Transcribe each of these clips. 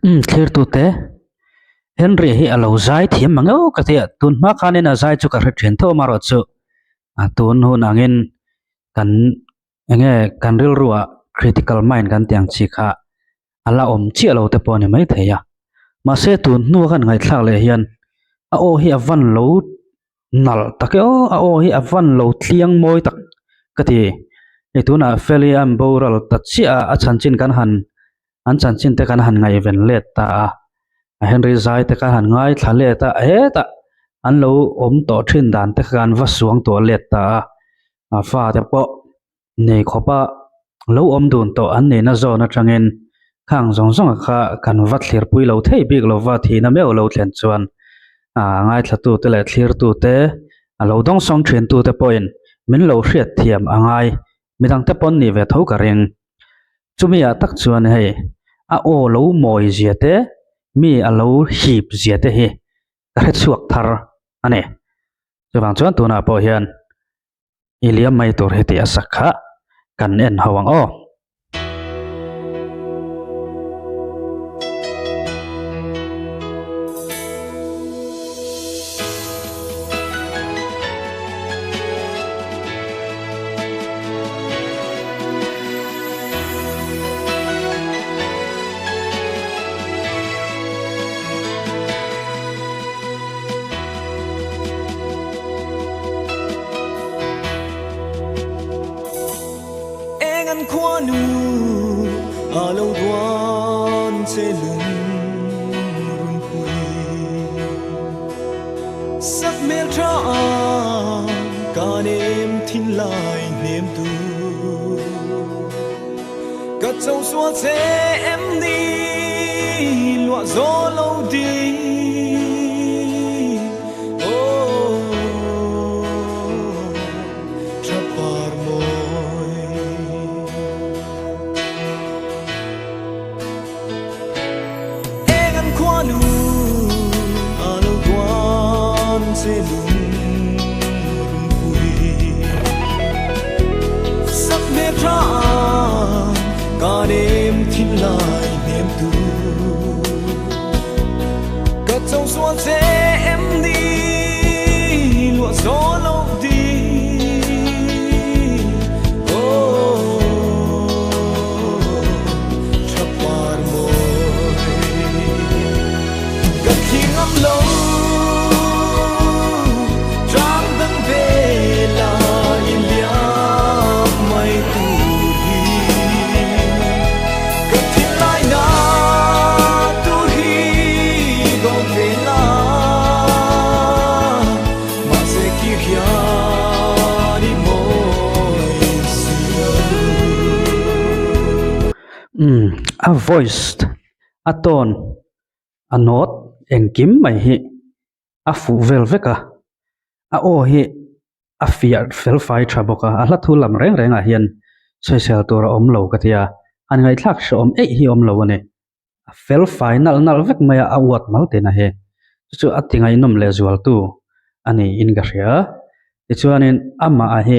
Umm thlirtute Henry hi a lo zai thiam mang eo ka ti a, tun hma khanin a zai chu ka hre thin tho amarawh chu a tun hun angin kan eng nge kan rilruah critical mind kan tih ang chi kha a la awm chiah lo te pawh a ni maithei a, mahse tun hnua kan ngaihthlak leh hian a aw hi a van lo nalh tak e aw a aw hi a van lo tliang mawi tak ka ti hei tunah Feli a boral ta chiah a a chanchin kan han an chanchin te kan han ngaihven let ta a a Henry zai te kan han ngaithla let a hetah an lo awm tawh thin dan te kha an va suang tawh let ta a a fate pawh nei khawpa lo awm dun tawh an nihna zawn atangin khang zawng zawng kha kan va thlirpui lo thei bik lova thihna meuh lo thlen chuan ah ngaithla tute leh thlir tute a lo dawng sawng thin tute pawhin min lo hriat thiam a ngai midang te pawn nih ve tho ka ring chumi ah tak chuan hei a aw lo mawi zia te mi a lo hip zia te hi ka hre chhuak thar a ni chuvang chuan tunah pawh hian. I liam mai tur hi tih a sak kha kan en ho ang aw. Eng an khua nu a lo duan che lung runpui Sak hmel tha a ka nem thin lai hnem tu Ka cho sual che em ni luah zo lo ding Umm a voice a tone a note engkim mai hi a fuh vel vek a a aw hi a fiah fel fai tha bawk a a hla thu lam reng reng ah hian sawisel tur a awm lo ka ti a han ngaihthlak hrehawm eih hi a awm lo a ni. A fel fai nalh nalh vek mai a, a uat mal tihna hi chu chu a ti ngaihnawm leh zual tu a niin ka hria. Tichuanin amah hi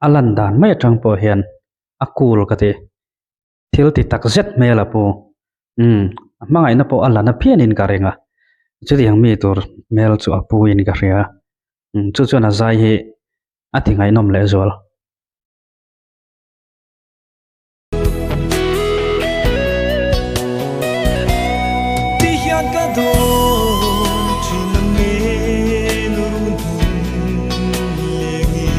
a lan dan mai atang pawh hian a cool ka ti. Thil ti tak zet hmel a pu. Umm a hmangaihna pawh a la na phianin ka ring a, chutiang mi tur hmel chu a pu in ka hria. Umm chu chuan a zai hi a ti ngaihnawm leh zual. Ti hian ka dawn thin ang nge run hun lengi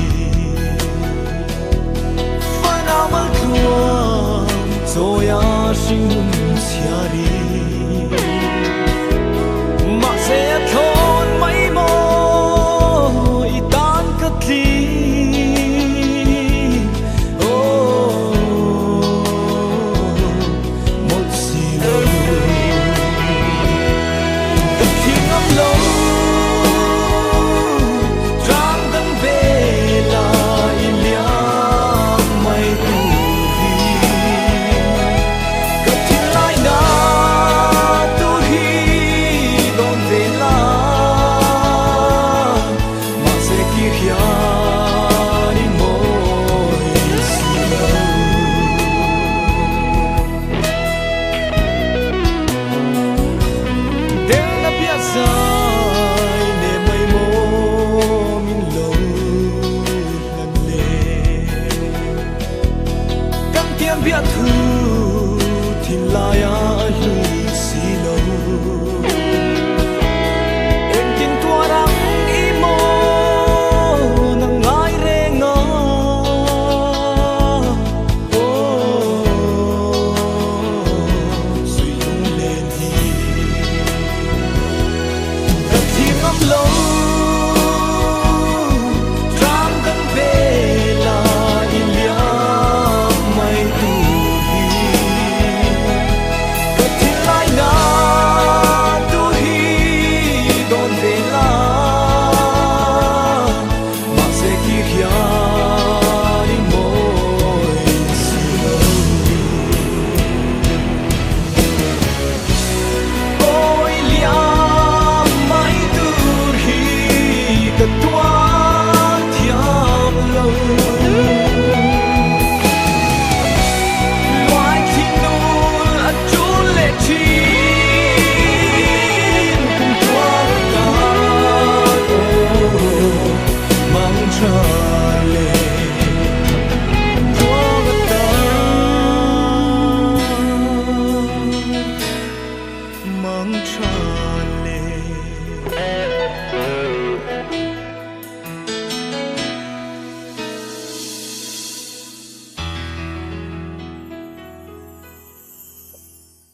Fanau mal tluang chawia hring hun chhiari Mahse a thlawn mai maw i tan ka tling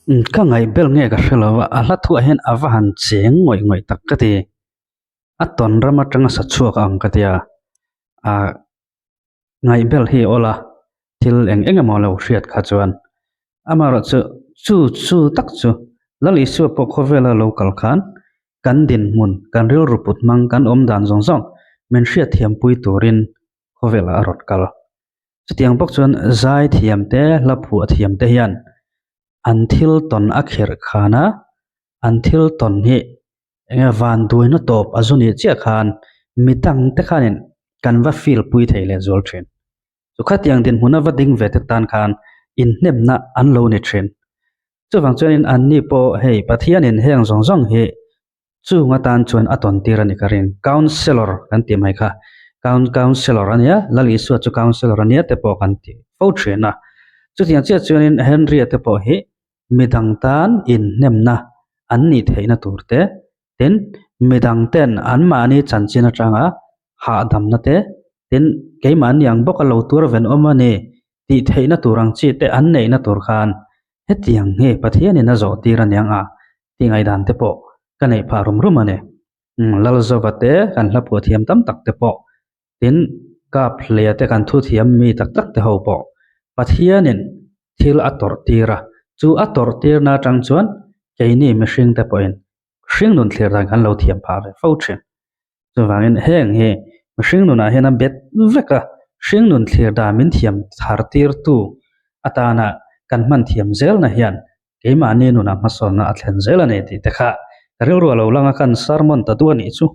Ka ngaih bel nge ka hre lo a, a hla thuah hian a va han cheng ngawih ngawih tak ka ti. A tawn ram atanga sa chhuak ang ka tia. Ah ngaih bel hi awl a, thil eng eng emaw lo hriat kha chuan. Amaherawhchu chu chu tak chu Lal Isua pawh khawvela lo kal khan kan dinhmun, kan rilru put hmang, kan awm dan zawng zawng min hriatthiampui turin khawvelah a rawn kal. Chutiang bawk chuan zai thiam te, hla phuah thiam te hian an thil tawn a khirh khan a, an thil tawn hi eng nge van duaina tawp a zu nih chiah khan mi dang te khanin kan va feel pui thei leh zual thin. Chu khatiang dinhmun a va ding ve te tan khan inhnemna an lo ni thin. Chuvang chuanin anni pawh hei Pathianin heng zawng zawng hi Chung atan chuan a tawn tir a ni ka ring. Counsellor kan tih mai kha. Coun Counsellor a nia, Lal Isua chu Counsellor a nia te pawh kan ti fo thin a. Chutiang chiah chuanin Henry-a te pawh hi midang tan inhnemna an nih theihna tur te, tin midang ten anmahni chanchin atanga hahdamna te, tin keimahni ang bawka lo tuar venawm a ni tih theihna tur ang chi te an neihna tur khan hetiang nge Pathianin a zawh tir a niang a tih ngaihdan te pawh ka neih phah rum rum a ni. Lalzova te kan hla phuah thiam tam tak te pawh tin kap hlea te kan thu thiam mi tak tak te ho pawh Pathianin thil a tawrh tir a, chu a tawrh tirna atang chuan keini mihring te pawhin hring nun thlir dan kan lo thiam phah ve fo thin. Chuvangin heng hi mihring nunah hian a bet vek a, hring nun thlir dan min thiam thar tirtu atana kan hman thiam zelna hian keimahni nunah hmasawnna a thlen zel a ni tih te kha ka rilru a lo lang a, kan sermon ta duh a nih chu.